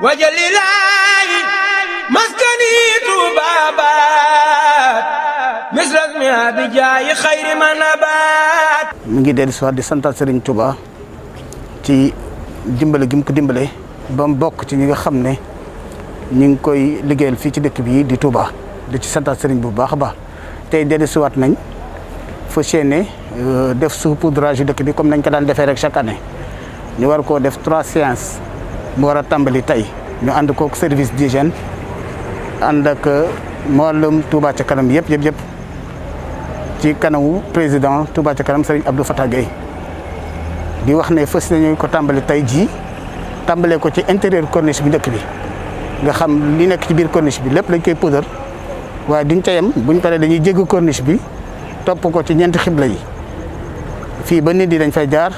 wajalilaayi maskani tuubaabaat misras mi abijaayi xayri manabaat. mi ngi dellu si waat di santal Serigne Touba ci dimbale gi mu ko dimbale ba mu bokk ci ñi nga xam ne ñu ngi koy liggéeyal fii ci dëkk bi di Touba di ci santal Serigne bu baax a baax tey dellu si waat nañ fas yéene def saupoudrage dëkk bi comme nañ ko daan defee rek chaque année ñu war koo def 3 séances. mu war a tàmbali tey ñu ànd kook service d'hygiène ànd ak mboolem Touba ca kanam yëpp ci kanamu président Touba ca kanam Serigne Abdou Fatah Gueye di wax ne fas nañu ko tàmbali tey jii tàmbalee ko ci intérieur corniche bi dëkk bi nga xam li nekk ci biir corniche bi lépp lañ koy poudre waaye duñ ca yem buñ paree dañuy jéggi corniche bi topp ko ci ñeenti xibla yi fii ba nit di dañ fay jaar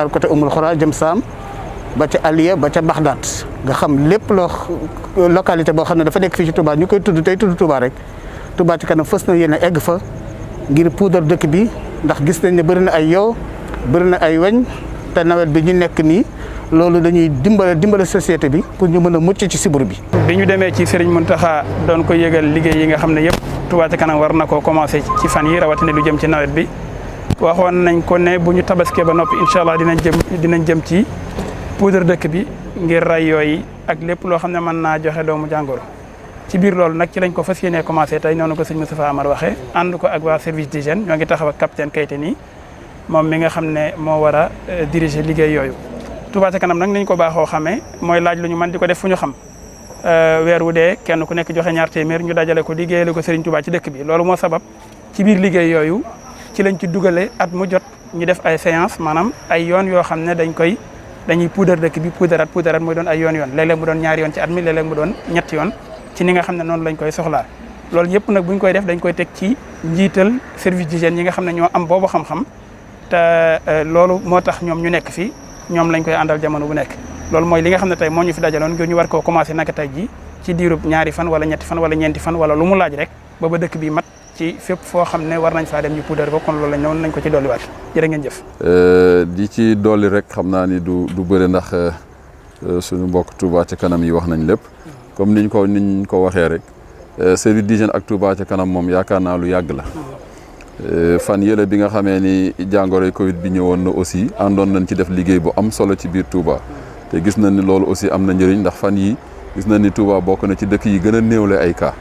côté Umul Xura jëm Saam ba ca Aliya ba ca Baxdaat nga xam lépp localité boo xam ne dafa nekk fii ci Touba ñu koy tudd tey tudd Touba rek Touba ci kanam fës na yéen a egg fa ngir puudar dëkk bi ndax gis nañ ne bëri na ay yow bëri na ay weñ te nawet bi ñu nekk nii loolu dañuy dimbale société bi pour ñu mën a mucc ci siburu bi. bi ñu demee ci Serigne Mountakha doon ko yëgal liggéey yi nga xam ne yëpp Touba ci kanam war na koo commencé ci fan yi rawatina lu jëm ci nawet bi waxoon nañ ko ne bu ñu tabaskee ba noppi incha allah dinañ jëm ci. poudre dëkk bi ngir ray yooyu ak lépp loo xam ne mën naa joxe doomu jàngoro ci biir loolu nag ci lañ ko fas yéenee commencé tey noonu ko sëñ Moustapha Amar waxee ànd ko ak waa service d'hygiène ñoo ngi taxaw ak capitaine Kayte nii moom mi nga xam ne moo war a diriger liggéey yooyu. Touba ca kanam nag niñ ko baaxoo xamee mooy laaj lu ñu mën di ko def fu ñu xam weer wu dee kenn ku nekk joxe ñaar téeméer ñu dajale ko liggéeyale ko Serigne Touba ci dëkk bi loolu moo sabab ci biir liggéey yooyu ci lañ ci dugale at mu jot ñu def ay séance maanaam ay yoon yoo xam ne dañuy puudar dëkk bi puudarat mooy doon ay yoon léeg-léeg mu doon ñaari yoon ci at mi léeg-léeg mu doon ñetti yoon ci ni nga xam ne noonu lañ koy soxlaa loolu yëpp nag buñ koy def dañ koy teg ci njiital service d'hygiène yi nga xam ne ñoo am boobu xam-xam te loolu moo tax ñoom ñu nekk fii ñoom lañ koy àndal jamono bu nekk loolu mooy li nga xam ne tey moo ñu fi dajaloon ngir ñu war koo commencé naka tey ji ci diirub ñaari fan wala ñetti fan wala ñeenti fan wala lu mu laaj rek ba dëkk bi mat ci fépp foo xam ne war nañ faa dem ñu puudar ko kon loolu lañ noonu nañ ko ci dolliwaat jërë ngeen jëf. di ci dolli rek xam naa ni du bëri ndax suñu mbokk Touba ca kanam yi wax nañ lépp comme niñ ko waxee rek service d'hygiène ak Touba ca kanam moom yaakaar naa lu yàgg la. fan yële bi nga xamee ni jàngoroy Covid bi ñëwoon na aussi àndoon nañ ci def liggéey bu am solo ci biir Touba te gis nañ ni loolu aussi am na njëriñ ndax fan yi gis nañ ni Touba bokk na ci dëkk yi gën a néewle ay cas.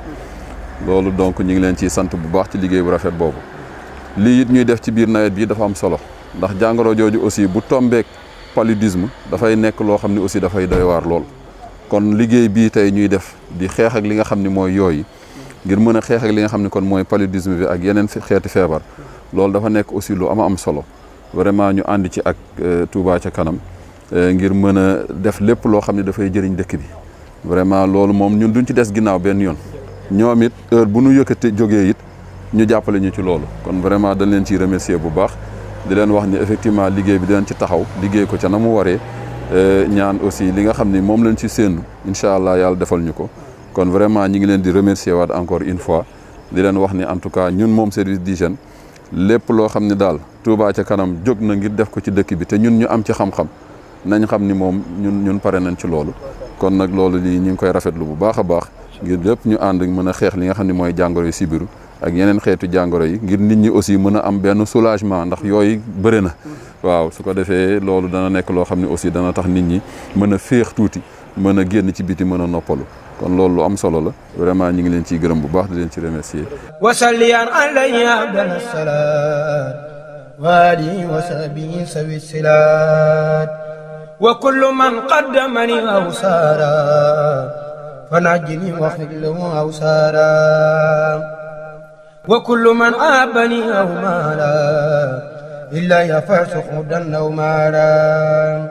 loolu donc ñu ngi leen ciy sant bu baax ci liggéey bu rafet boobu lii it ñuy def ci biir nawet bi dafa am solo ndax jàngoro jooju aussi bu tombeek paludisme dafay nekk loo xam ne aussi dafay doy waar lool kon liggéey bii tey ñuy def di xeex ak li nga xam ne mooy yooyu ngir mën a xeex ak li nga xam ne kon mooy paludisme bi ak yeneen xeeti feebar loolu dafa nekk aussi lu am solo vraiment ñu ànd ci ak Touba ca kanam ngir mën a def lépp loo xam ne dafay jëriñ dëkk bi vraiment loolu moom ñun duñ ci des ginnaaw benn yoon ñoom it heure bu ñu yëkkate jógee it ñu jàppale ñu ci loolu kon vraiment dañ leen ciy remercier bu baax di leen wax ni effectivement liggéey bi dinañ ci taxaw liggéey ko ca na mu waree ñaan aussi li nga xam ni moom lañ ci séenu incha allah yàlla defal ñu ko kon vraiment ñi ngi leen di remercier waat encore une fois di leen wax ni en tout cas ñun moom service d'hygiène lépp loo xam ne daal Touba ca kanam jóg na ngir def ko ci dëkk bi te ñun ñu am ci xam-xam nañ xam ni moom ñun pare nañ ci loolu kon nag loolu lii ñu ngi koy rafetlu bu baax a baax ngir lépp ñu ànd mën a xeex li nga xam ne mooy jàngoro yi sibiru ak yeneen xeetu jàngoro yi ngir nit ñi aussi mën a am benn soulagement ndax yooyu bëri na waaw su ko defee loolu dana nekk loo xam ne aussi dana tax nit ñi mën a féex tuuti mën a génn ci biti mën a noppalu kon loolu lu am solo la vraiment ñi ngi leen ciy gërëm bu baax di leen ci remercier wasalliyan alayhi abdal salaat wa alihi wa sahbihi sawi silaat wa kullu man qaddamani aw saara فنجني واغفر له أوسارا وكل من عابني أو مالا إلا يفعل خدا أو مالا